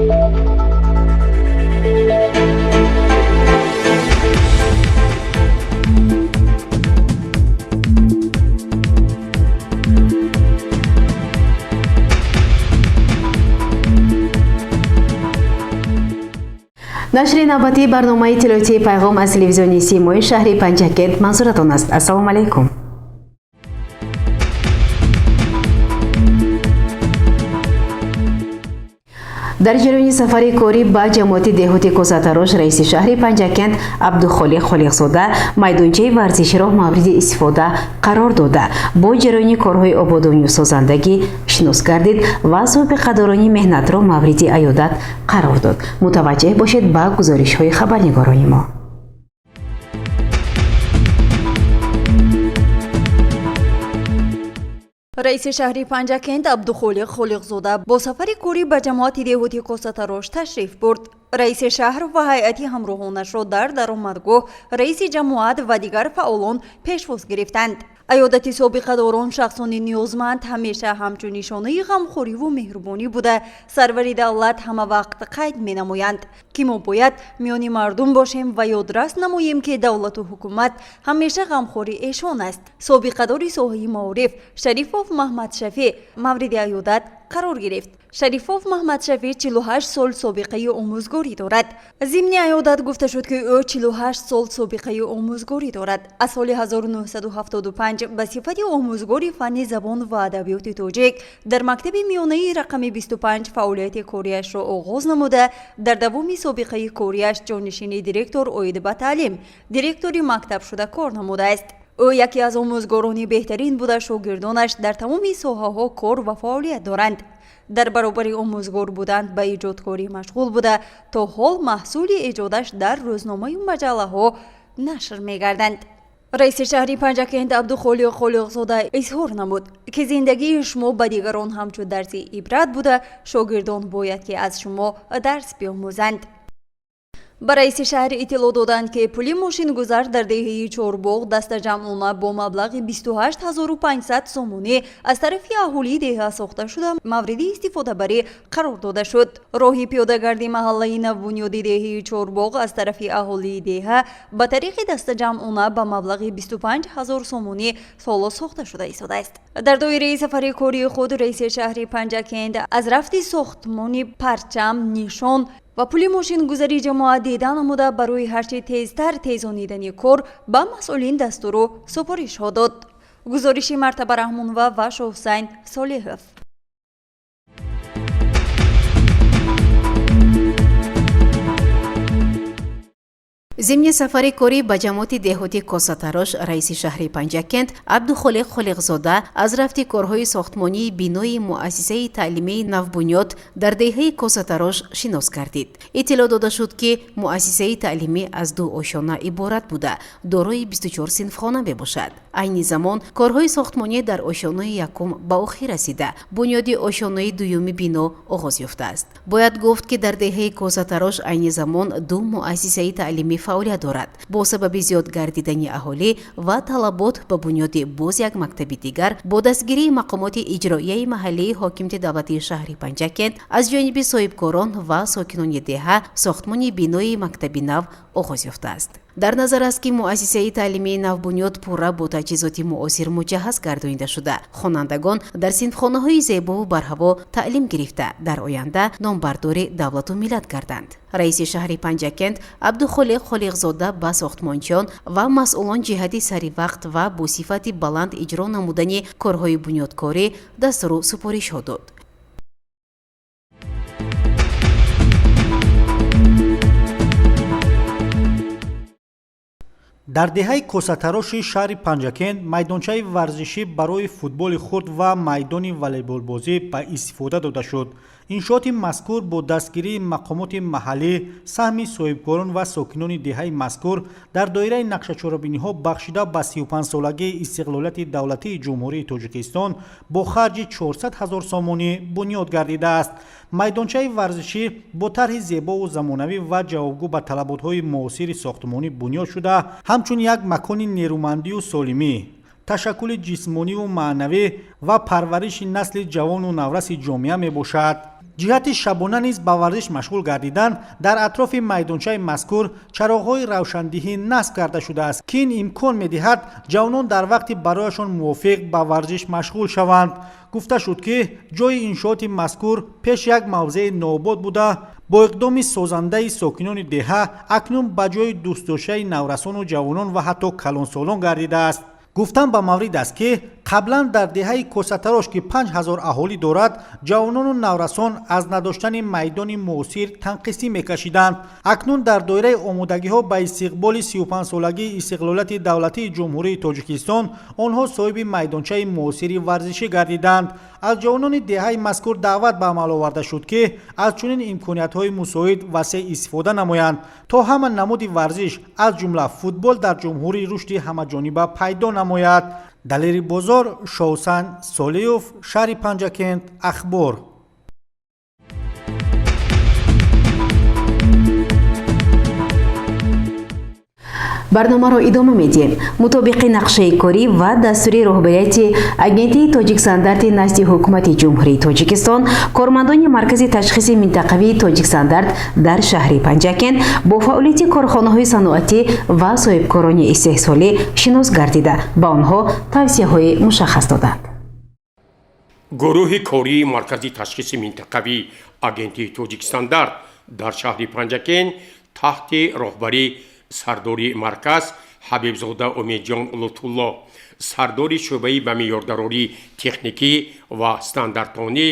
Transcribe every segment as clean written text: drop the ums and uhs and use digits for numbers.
Нашри навбатии барномаи иттилоотии «Пайғом» аз телевизиони Симои шаҳри Панҷакент манзуратон аст. Ассалому алайкум. Дар ҷараёни сафари корӣ ба ҷамоати деҳоти Косатарош раиси шаҳри Панҷакент Абдухолиқ Холиқзода майдончаи варзиширо мавриди истифода қарор дода, бо ҷараёни корҳои ободонию созандагӣ шинос гардид ва собиқадорони меҳнатро мавриди аёдат қарор дод. Мутаваҷҷеҳ бошед ба гузоришҳои хабарнигорони мо. Раиси шаҳри Панҷакент Абдухолиқ Холиқзода бо сафари корӣ ба ҷамоати деҳоти Косатарош ташриф бурд. Раиси шаҳр ва ҳайати ҳамроҳонашро дар даромадгоҳ раиси ҷамоат ва дигар фаъолон пешвоз гирифтанд. Аёдати собиқадорон, шахсони ниёзманд ҳамеша ҳамчун нишонаи ғамхориву меҳрубонӣ буда, сарвари давлат ҳама вақт қайд менамоянд, ки мо бояд миёни мардум бошем ва ёдрас намоем, ки давлату ҳукумат ҳамеша ғамхори эшон аст. Собиқадори соҳаи маориф Шарифов Маҳмадшафеъ мавриди аёдат қарор гирифт. Шарифов Маҳмадшафеъ 48 сол собиқаи омӯзгорӣ дорад. Зимни аёдат гуфта шуд, ки ӯ 48 сол собиқаи омӯзгорӣ дорад. Аз соли 1975 ба сифати омӯзгори фанни забон ва адабиёти тоҷик дар мактаби миёнаи рақами 25 фаъолияти кориашро оғоз намуда, дар давоми собиқаи кориаш ҷонишини директор оид ба таълим, директори мактаб шуда кор намудааст. Ӯ яке аз омӯзгорони беҳтарин буда, шогирдонаш дар тамоми соҳаҳо кор ва фаъолият доранд. Дар баробари омӯзгор будан ба эҷодкорӣ машғул буда, то ҳол маҳсули эҷодаш дар рӯзномаю маҷаллаҳо нашр мегарданд. Раиси шаҳри Панҷакент Абдухолиқ Холиқзода изҳор намуд, ки зиндагии шумо ба дигарон ҳамчун дарси ибрат буда, шогирдон бояд ки аз шумо дарс биомӯзанд. Ба раиси шаҳр иттилоъ доданд, ки пули мошингузар дар деҳаи Чорбоғ дастаҷамъона бо маблағи 28 500 сомонӣ аз тарафи аҳолии деҳа сохта шуда, мавриди истифодабарӣ қарор дода шуд. Роҳи пиёдагарди маҳаллаи навбунёди деҳаи Чорбоғ аз тарафи аҳолии деҳа ба тариқи дастаҷамъона ба маблағи 25 ҳазор сомонӣ ҳоло сохта шуда истодааст. Дар доираи сафари кории худ раиси шаҳри Панҷакент аз рафти сохтмони парчам, нишон ва пули мошингузари ҷамоат дида намуда, барои ҳарчи тезтар тезонидани кор ба масъулин дастуру супоришҳо дод. Гузориши Мартаба Раҳмонова ва Шоҳусайн Солиҳов. Зимни сафари корӣ ба ҷамоати деҳоти Косатарош раиси шаҳри Панҷакент Абдухолиқ Холиқзода аз рафти корҳои сохтмонии бинои муассисаи таълимии навбунёд дар деҳаи Косатарош шинос гардид. Иттилоъ дода шуд, ки муассисаи таълимӣ аз ду ошёна иборат буда, дорои 24 синфхона мебошад. Айни замон корҳои сохтмонӣ дар ошёнаи якум ба охир расида, бунёди ошёнаи дуюми бино оғоз ёфтааст. Бояд гуфт, ки дар деҳаи Косатарош айни замон ду муассисаи таълимӣ фаъолият дорад. Бо сабаби зиёд гардидани аҳолӣ ва талабот ба бунёди боз як мактаби дигар, бо дастгирии мақомоти иҷроияи маҳаллии ҳокимияти давлатии шаҳри Панҷакент аз ҷониби соҳибкорон ва сокинони деҳа сохтмони бинои мактаби нав оғоз ёфтааст. Дар назар аст, ки муассисаи таълимии навбунёд пурра бо таҷҳизоти муосир муҷаҳҳаз гардонида шуда, хонандагон дар синфхонаҳои зебову барҳаво таълим гирифта, дар оянда номбардори давлату миллат гарданд. Раиси шаҳри Панҷакент Абдухолиқ Холиқзода ба сохтмончиён ва масъулон ҷиҳати саривақт ва бо сифати баланд иҷро намудани корҳои бунёдкорӣ дастуру супоришҳо дод. Дар деҳаи Косатароши шаҳри Панҷакент майдончаи варзишӣ барои футболи хурд ва майдони волейболбозӣ ба истифода дода шуд. Иншооти мазкур бо дастгирии мақомоти маҳаллӣ, саҳми соҳибкорон ва сокинони деҳаи мазкур дар доираи нақшачорабиниҳо бахшида ба 35-солагии истиқлолияти давлатии Ҷумҳурии Тоҷикистон бо харҷи 400 ҳазор сомонӣ бунёд гардидааст. Майдончаи варзишӣ бо тарҳи зебову замонавӣ ва ҷавобгӯ ба талаботҳои муосири сохтмонӣ бунёд шуда, ҳамчун як макони нерӯмандию солимӣ, ташаккули ҷисмониву маънавӣ ва парвариши насли ҷавону навраси ҷомеа мебошад. Ҷиҳати шабона низ ба варзиш машғул гардидан дар атрофи майдончаи мазкур чароғҳои равшандиҳӣ насб карда шудааст, ки ин имкон медиҳад ҷавонон дар вақти барояшон мувофиқ ба варзиш машғул шаванд. Гуфта шуд, ки ҷойи иншооти мазкур пеш як мавзеи нообод буда, бо иқдоми созандаи сокинони деҳа акнун ба ҷои дӯстдоштаи наврасону ҷавонон ва ҳатто калонсолон гардидааст. Гуфтан ба маврид аст, ки қаблан дар деҳаи Косатарош, ки 5000 аҳолӣ дорад, ҷавонону наврасон аз надоштани майдони муосир танқисӣ мекашиданд. Акнун дар доираи омодагиҳо ба истиқболи 35-солагии истиқлолияти давлатии Ҷумҳурии Тоҷикистон онҳо соҳиби майдончаи муосири варзишӣ гардиданд. Аз ҷавонони деҳаи мазкур даъват ба амал оварда шуд, ки аз чунин имкониятҳои мусоид васеъ истифода намоянд, то ҳама намуди варзиш, аз ҷумла футбол, дар ҷумҳурӣ рушди ҳамаҷониба пайдо намояд. Далери Бозор, Шовсан Солиев, шаҳри Панҷакент, Ахбор. Барномаро идома медиҳем. Мутобиқи нақшаи корӣ ва дастури роҳбарияти Агентии Тоҷикстандарти назди Ҳукумати Ҷумҳурии Тоҷикистон, кормандони Маркази ташхиси минтақавии Тоҷикстандарт дар шаҳри Панҷакент бо фаъолияти корхонаҳои саноатӣ ва соҳибкорони истеҳсолӣ шинос гардида, ба онҳо тавсияҳои мушаххас доданд. Гурӯҳи кории Маркази ташхиси минтақавии Агентии Тоҷикстандарт дар шаҳри Панҷакент таҳти роҳбарии сардори марказ Ҳабибзода Умедҷон Лутфулло, сардори шӯъбаи ба меъёрдарории техникӣ ва стандартонӣ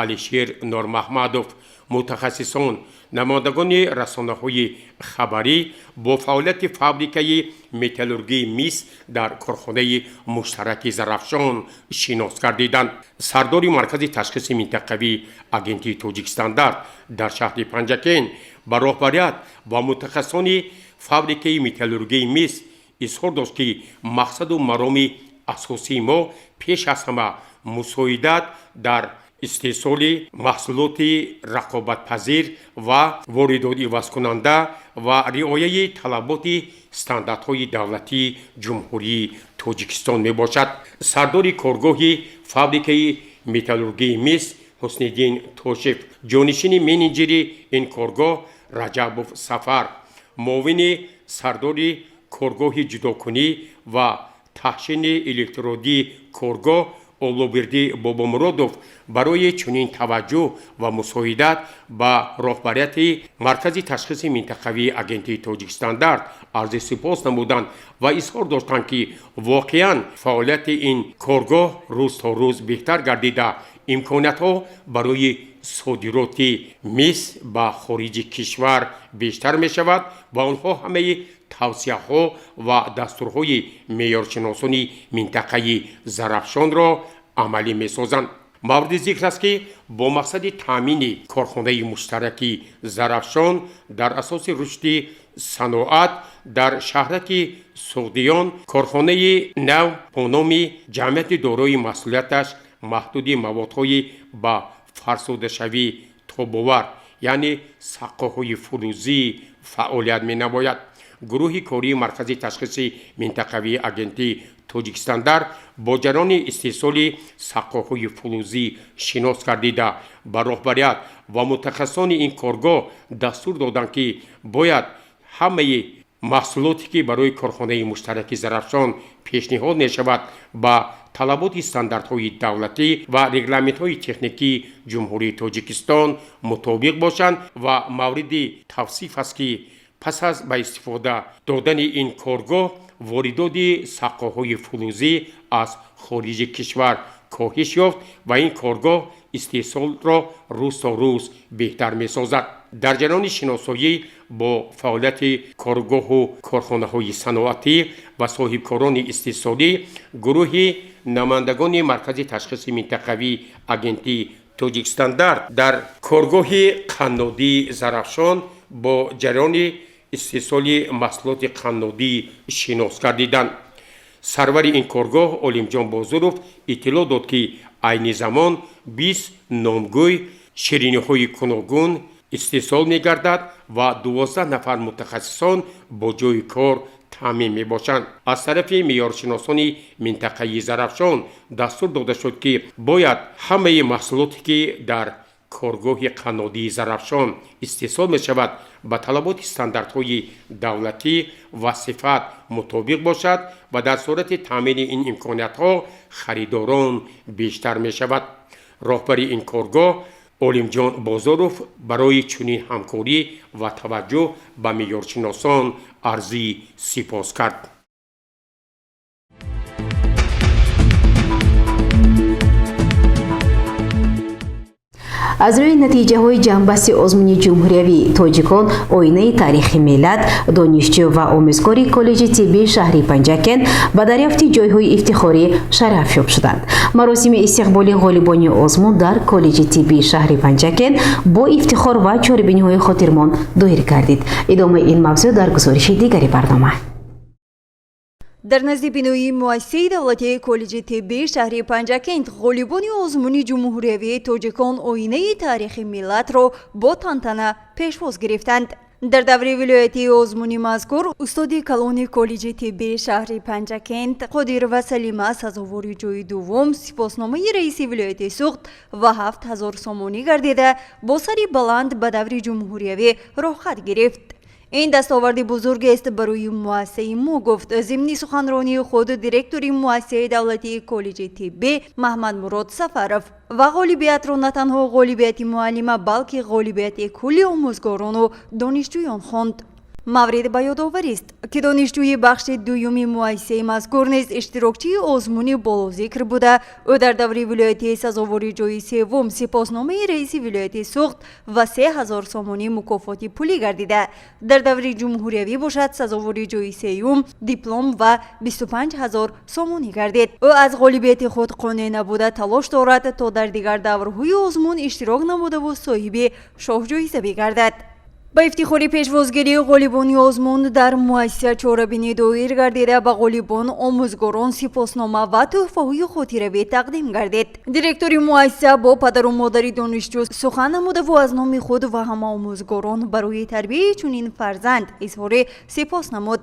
Алишер Нормаҳмадов, мутахассисон, намояндагони расонаҳои хабарӣ бо фаъолияти фабрикаи металлургии мис дар корхонаи муштараки Зарафшон шинос гардиданд. Сардори Маркази ташхиси минтақавии Агентии Тоҷикстандарт дар шаҳри Панҷакент ба роҳбарият ва мутахассисони фабрикаи металлургии мис изҳор дошт, ки мақсаду мароми асосии мо пеш аз ҳама мусоидат дар истеҳсоли маҳсулоти рақобатпазир ва воридотивазкунанда ва риояи талаботи стандартҳои давлатии Ҷумҳурии Тоҷикистон мебошад. Сардори коргоҳи фабрикаи металлургии мис Ҳусниддин Тошев, ҷонишини менеҷери ин коргоҳ Раҷабов Сафар, муовини сардори коргоҳи ҷудокунӣ ва таҳшини электродии коргоҳ Оллобирдӣ Бобомуродов барои чунин таваҷҷӯҳ ва мусоидат ба роҳбарияти Маркази ташхиси минтақавии Агентии Тоҷикстандарт арзи сипос намуданд ва изҳор доштанд, ки воқеан фаъолияти ин коргоҳ рӯз то рӯз беҳтар гардида, имкониятҳо барои содироти мис ба хориҷи кишвар бештар мешавад ва онҳо ҳамаи тавсияҳо ва дастурҳои меъёршиносони минтақаи Зарафшонро амалӣ месозанд. Мавриди зикр аст, ки бо мақсади таъмини корхонаи муштараки Зарафшон дар асоси рушди саноат дар шаҳраки Суғдиён корхонаи нав бо номи ҷамъияти дорои масъулияташ маҳдуди маводҳои ба фарсудашавӣ тобовар, яъне саққоҳои фурӯзӣ фаъолият менамояд. Гурӯҳи кории Маркази ташхиси минтақавии Агентии Тоҷикстандарт бо ҷараёни истеҳсоли саққоҳои фулӯзӣ шинос гардида, ба роҳбарият ва мутахассисони ин коргоҳ дастур доданд, ки бояд ҳамаи маҳсулоте, ки барои корхонаи муштараки Зарафшон пешниҳод мешавад, ба талаботи стандартҳои давлатӣ ва регламентҳои техникии Ҷумҳурии Тоҷикистон мутобиқ бошанд ва мавриди тавсиф аст, ки пас аз ба истифода додани ин коргоҳ воридоти саққоҳои фулӯзӣ аз хориҷи кишвар коҳиш ёфт ва ин коргоҳ истеҳсолро рӯз то рӯз беҳтар месозад. Дар ҷараёни шиносоӣ бо фаъолияти коргоҳу корхонаҳои саноатӣ ва соҳибкорони истеҳсолӣ гурӯҳи намояндагони Маркази ташхиси минтақавии Агентии Тоҷикстандарт дар коргоҳи қаннодии Зарафшон бо ҷараёни истеҳсоли маҳсулоти қаннодӣ шинос гардиданд. Сарвари ин коргоҳ Олимҷон Бозуров иттилоъ дод, ки айни замон 20 номгӯй шириниҳои гуногун истеҳсол мегардад ва 12 нафар мутахассисон бо ҷойи кор таъмин мебошанд. Аз тарафи меъёршиносони минтақаи Зарафшон дастур дода шуд, ки бояд ҳамаи маҳсулоте, ки дар Коргоҳи қаннодии Зарафшон истеҳсол мешавад, ба талаботи стандартҳои давлатӣ ва сифат мутобиқ бошад ва дар сурати таъмини ин имкониятҳо харидорон бештар мешавад. Роҳбари ин коргоҳ Олимҷон Бозоров барои чунин ҳамкорӣ ва таваҷҷӯҳ ба меъёршиносон арзи сипос кард. Аз рӯи натиҷаҳои ҷамъбасти озмуни ҷумҳуриявии «Тоҷикон оинаи таърихи миллат», донишҷӯ ва омӯзгори коллеҷи тиббии шаҳри Панҷакент ба дарёфти ҷойҳои ифтихорӣ шарафёб шуданд. Маросими истиқболи ғолибони озмун дар коллеҷи тиббии шаҳри Панҷакент бо ифтихор ва чорабиниҳои хотирмон доир гардид. Идомаи ин мавзӯъ дар гузориши дигари барнома. Дар назди бинои муассисаи давлатии коллеҷи тиббии шаҳри Панҷакент ғолибони озмуни ҷумҳуриявии «Тоҷикон оинаи таърихи миллатро» бо тантана пешвоз гирифтанд. Дар даври вилоятии озмуни мазкур устоди калони коллеҷи тиббии шаҳри Панҷакент Қодирова Салима сазовори ҷои дуввум, сипосномаи раиси вилояти Суғд ва 7000 сомонӣ гардида, бо сари баланд ба даври ҷумҳуриявӣ роҳхат гирифт. Ин дастоварди бузургест барои муассисаи мо, гуфт зимни суханронии худ директори муассисаи давлатии коллеҷи тиббӣ Маҳмадмурод Сафаров ва ғолибиятро на танҳо ғолибияти муаллима, балки ғолибияти кулли омӯзгорону донишҷӯён хонд. Маврид ба ёдоварист, ки донишҷӯи бахши дуюми муассисаи мазкур низ иштирокчии озмуни болозикр буда, ӯ дар даври вилоятии сазовори ҷои севум, сипосномаи раиси вилояти Суғд ва 3000 сомонӣ мукофоти пулӣ гардида, дар даври ҷумҳуриявӣ бошад, сазовори ҷои сеюм, диплом ва 25 000 сомонӣ гардид. Ӯ аз ғолибияти худ қонеъ набуда, талош дорад, то дар дигар даврҳои озмун иштирок намудаву соҳиби шоҳҷоиза бигардад. Ба ифтихори пешвозгирии ғолибони озмун дар муассиса чорабинӣ доир гардида, ба ғолибон, омӯзгорон сипоснома ва тӯҳфаҳои хотиравӣ тақдим гардид. Директори муассиса бо падару модари донишҷӯ сухан намудаву аз номи худ ва ҳама омӯзгорон барои тарбияи чунин фарзанд изҳори сипос намуд.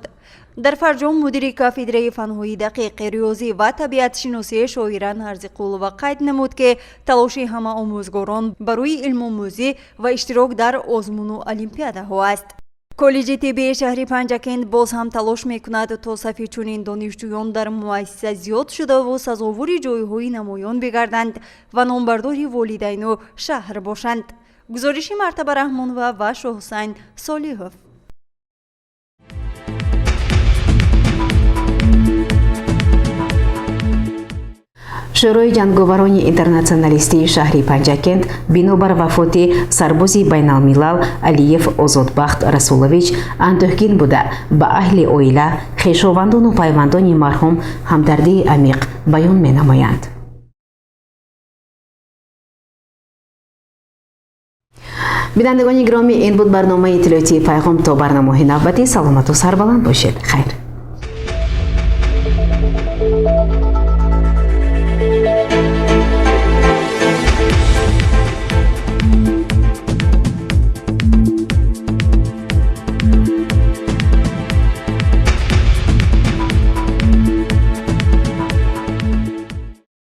Дар фарҷом мудири кафедраи фанҳои дақиқ, риёзӣ ва табиатшиносӣ Шоира Нарзиқулова қайд намуд, ки талоши ҳама омӯзгорон барои илмомӯзӣ ва иштирок дар озмуну олимпиадаҳо аст. Коллеҷи тиббии шаҳри Панҷакент боз ҳам талош мекунад, то сафи чунин донишҷӯён дар муассиса зиёд шудаву сазовори ҷойҳои намоён бигарданд ва номбардори волидайну шаҳр бошанд. Гузориши Мартаба Раҳмонова ва Шоҳҳусайн Солиҳов. Шӯрои ҷанговарони интернатсионалистии шаҳри Панҷакент бинобар вафоти сарбози байналмилал Алиев Озодбахт Расулович андӯҳгин буда, ба аҳли оила, хешовандону пайвандони марҳум ҳамдардии амиқ баён менамоянд. Бинандагони гиромӣ, ин буд барномаи иттилоотии «Пайғом». То барномаҳои навбатӣ саломату сарбаланд бошед. Хайр.